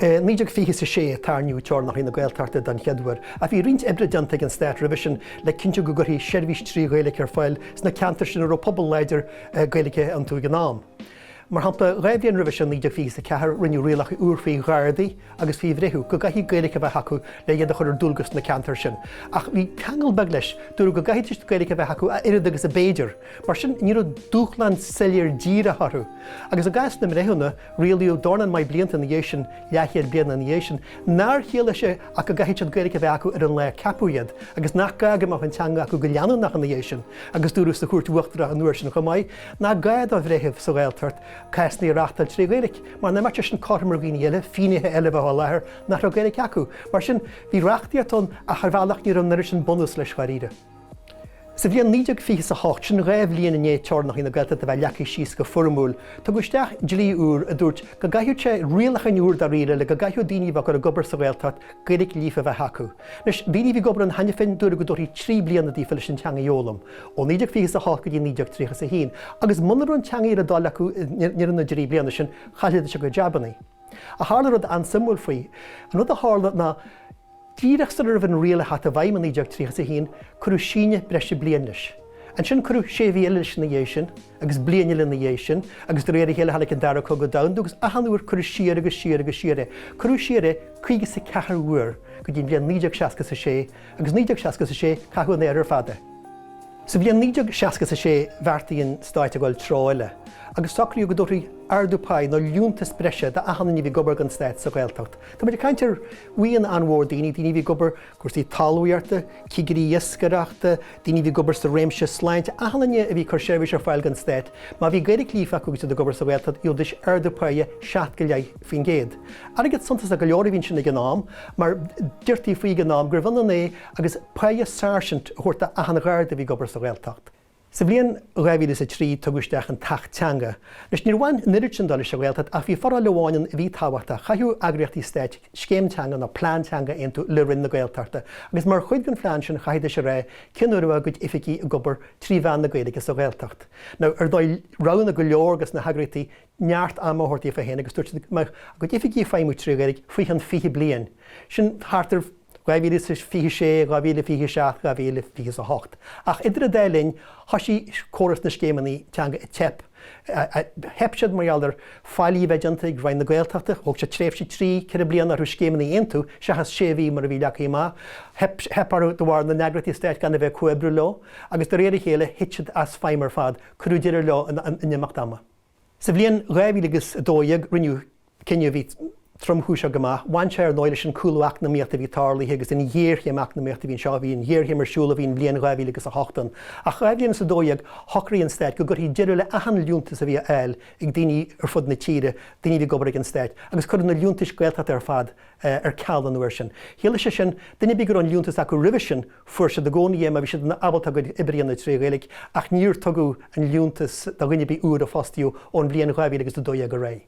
I 1926 a tarraingíodh teorainneacha na Gaeltachta den chéad uair, ach bhí roinnt oibre déanta ag an Stát roimhe sin le cinntiú go gcuirfí seirbhís trí Ghaeilge ar fáil sna ceantair sin a raibh pobal láidir Gaeilge iontu ag an am. Mar shampla, 2 bhliain roimhe sin, 1924, rinneadh rialacha úr faoi Ghardaí agus faoi bhreitheamh go gcaithfidh Gaeilge a bheith acu le iad a chur ar dualgas sna ceantair sin. Ach bhí ceangal beag leis, dúradh go gcaithfidís Gaeilge a bheith acu a oiread agus a b'fhéidir. Mar sin, ní raibh dúshlán soiléir díreach orthu. Agus i gcás na mbreithiúna, rialaíodh dornán maith blianta ina dhiaidh sin, leathchéad bliain ina dhiaidh sin, nár chiallaigh sé ach go gcaithfidh siad Gaeilge a bheith acu ar an lá a ceapadh iad, agus nach gá go mbeadh an teanga acu go leanúnach ina dhiaidh sin, agus dúradh sa Chúirt Uachtarach an uair sin chomh maith, nach gá do bhreithimh sa Ghaeltacht cásanna a reáchtáil trí Ghaeilge, mar nach mbeadh sé sin cothrom ar dhaoine eile, fínnéithe eile a bheadh i láthair, nach raibh Gaeilge acu. Mar sin, bhí reachtaíocht ann ach ar bhealach ní raibh an oiread sin bunús leis dháiríre. Sa bhliain 1928, sin 2 bhliain i ndiaidh teorainneacha na Gaeltachta a bheith leagtha síos go foirmiúil, tugadh isteach dlí úr a dúirt go gcaithfeadh sé rialacháin úr dáiríre le go gcaithfeadh daoine a bheadh ag obair sa Ghaeltacht Gaeilge líofa a bheith acu. Anois, daoine a bhí ag obair ann cheana féin, dúradh go dtabharfaí 3 bliana daofa leis an teanga a fhoghlaim, ó 1928 go dtí 1931, agus muna raibh an teanga ar a dtoil acu i ndeireadh na dtrí bliana sin, chaillfidís a gcuid jabannaí. Ach tharla rud an-suimiúil faoi. An rud a tharla ná, Díreach sula raibh an riail ag teacht i bhfeidhm i 1931, cuireadh síneadh breise bliain leis. Ansin cuireadh sé mhí eile leis ina dhiaidh sin, agus bliain eile ina dhiaidh sin, agus de réir a chéile tháinig an Dara Cogadh Domhanda agus achan uair cuireadh siar agus siar agus siar é. Cuireadh siar é 54 uair go dtí an bhliain 1966, agus 1966 caitheadh in aer ar fad é. Sa bhliain 1966 bheartaigh an Stát a dhul treo eile agus socraíodh go dtabharfaí ardú páí nó liúntas breise d'achan duine a bhí ag obair don Stát sa Ghaeltacht. Tá muid ag caint ar bhuíon an-mhór daoine, daoine a bhí ag obair cúrsaí talmhaíochta, cigirí iascaireachta, daoine a bhí ag obair sa réimse sláinte, achan duine a bhí ag cur seirbhís ar fáil don Stát. Má bhí Gaeilge líofa acu agus iad ag obair sa Ghaeltacht, gheobhaidís ardú páí 7 go leith%. Airgead suntasach go leor a bhí ansin ag an am, mar deirtí faoi ag an am gurbh ionann é agus páighe sáirsint a thabhairt d'achan gharda a bhí ag obair sa Ghaeltacht. Sa bhliain 2003 tugadh isteach an tAcht Teanga. Anois, níor bhain an oiread sin dó leis an Ghaeltacht ach bhí foráil amháin ann a bhí tábhachtach, chaithfeadh eagraíochtaí stáit scéim teanga nó plean teanga a aontú le Roinn na Gaeltachta agus mar chuid den phlean sin chaithfidís a rá cén uair a bheadh a gcuid oifigí ag obair trí mheán na Gaeilge sa Ghaeltacht. Now, ar ndóigh, roghnaigh go leor des na heagraíochtaí neart ama a thabhairt daofa féin agus dúirt siad go mbeadh a gcuid oifigí ag feidhmiú trí Ghaeilge faoi cheann 20 bliain. Sin thart ar 2026, 2027, 2028. Ach idir an dá linn, thoisigh córas na scéimeanna teanga ag teip. Theip siad mar gheall ar faillí a bheith déanta ag Roinn na Gaeltachta. Thóg sé tréimhse trí, ceithre bliana orthu scéimeanna a aontú, seachas sé mhí mar a bhí leagtha amach. Theip, theip orthu de bharr na n-eagraíochtaí stáit gan a bheith ag comhoibriú leo. Agus de réir a chéile, thit siad as feidhm ar fad. Cuireadh deireadh leo in imeacht ama. Sa bhliain 2012 rinneadh cinneadh a bhí tromchúiseach go maith. Bhain sé ar ndóigh leis an cúlú eacnamaíochta a bhí tarlaithe agus an ghéarchéim eacnamaíochta a bhí anseo. Bhí an ghéarchéim ar siúl ó bhí an bhliain 2008 ann. Ach 2012 shocraigh an Stát go gcuirfí deireadh le achan liúntas a bhí á fháil ag daoine ar fud na tíre, daoine a bhí ag obair ag an Stát, agus cuireadh na liúntais Gaeltachta ar fad ar ceal an uair sin. Chiallaigh sé sin, duine ar bith go raibh an liúntas acu roimhe sin, Fuair siad i gcónaí é má bhí siad ábalta a gcuid oibre a dhéanamh trí Ghaeilge ach níor tugadh an liúntas do dhuine ar bith úr a fostaíodh ón bhliain 2012 ar aghaidh.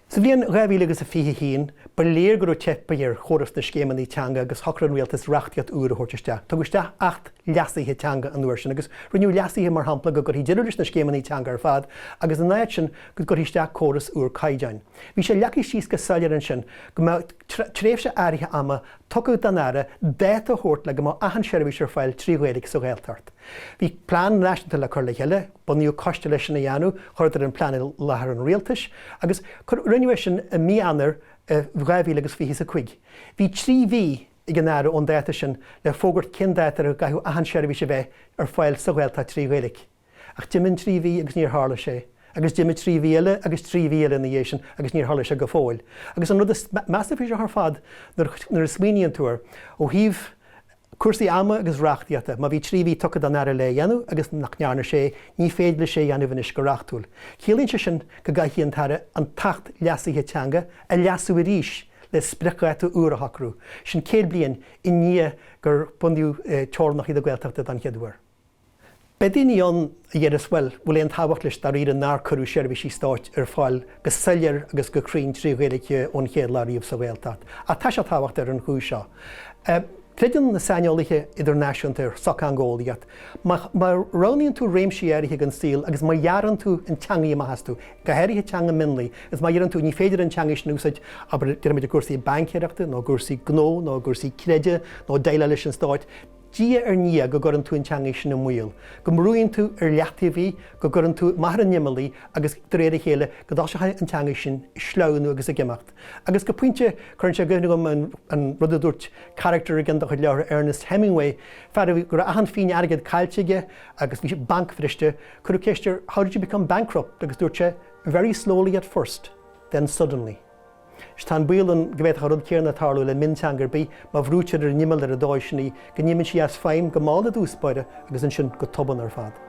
Sa bhliain 2021, ba léir go raibh teipthe ar chóras na scéimeanna teanga agus shocraigh an rialtas reachtaíocht úr a thabhairt isteach. Tugadh isteach Acht Leasaithe Teanga an uair sin agus rinneadh leasuithe mar shampla go gcuirfí deireadh leis na scéimeanna teanga ar fad agus ina áit sin go gcuirfí isteach córas úr caighdeáin. Bhí sé leagtha síos go soiléir ansin go mbeadh tréimhse áirithe ama tugtha don Aire dáta a thabhairt le go mbeadh achan seirbhís ar fáil trí Ghaeilge sa Ghaeltacht. Bhí plean náisiúnta le cur le chéile, bunaíodh coiste leis sin a dhéanamh, chuireadar an plean i láthair an Rialtais agus rinneadh é sin i mí Eanáir 2025. Bhí 3 mhí ag an Aire ón dáta sin le fógairt cén dáta ar a gcaithfeadh achan seirbhís a bheith ar fáil sa Ghaeltacht trí Ghaeilge. Ach d'imigh an 3 mhí agus níor tharla sé. Agus d'imigh 3 mhí eile agus 3 mhí eile ina dhiaidh sin agus níor tharla sé go fóill. Agus an rud is measa faoi seo ar fad, nuair a smaoiníonn tú air, ó thaobh cúrsaí ama agus reachtaíochta, má bhí 3 mhí tugtha don Aire le é a dhéanamh agus nach ndearna sé é, ní féidir leis é a dhéanamh anois go reachtúil. Ciallaíonn sé sin go gcaithfidh an tAire an tAcht Leasaithe Teanga a leasú arís le spriocdháta úr a shocrú, sin 100 bliain i ndiaidh gur bunaíodh teorainneacha na Gaeltachta don chéad uair. Beidh daoine ann a déarfas, bhuel, bhfuil aon tábhacht leis dáiríre nár cuireadh seirbhísí stáit ar fáil go soiléir agus go cruinn trí Ghaeilge ón chéad lá riamh sa Ghaeltacht? Ach tá sé tábhachtach ar an chúis seo. Creideann na saineolaithe idirnáisiúnta ar shochtheangeolaíocht, má roghnaíonn tú réimsí áirithe den saol agus má ghearrann tú an teangaidh amach astu, go háirithe teanga mionlaigh, agus má dheireann tú ní féidir an teangaidh sin a úsáid, abair, déarfaimid i gcúrsaí baincéireachta nó i gcúrsaí gnó nó i gcúrsaí creidimh nó déileáil leis an stát, diaidh ar ndiaidh go gcuireann tú an teangaidh sin i mbaol, go mbrúann tú ar leataobh í, go gcuireann tú amach ar an imeall í agus de réir a chéile go dtoiseoidh an teangaidh sin ag sleamhnú agus ag imeacht. Agus go pointe, cuireann sé i gcuimhne dhom an rud a dúirt carachtar i gceann dá chuid leabhar, Ernest Hemingway, fear a bhí, go raibh achan phingin airgid caillte aige agus bhí sé bancbhriste. Cuireadh ceist air, How did you become bankrupt? agus dúirt sé, Very slowly at first, then suddenly. Is tá an baol ann go bhféadfadh an rud céanna tarlú le mionteanga ar bith má bhrúitear ar an imeall ar an dóigh sin í, go n-imíonn sí as feidhm go mall i dtús báire agus ansin go tobann ar fad.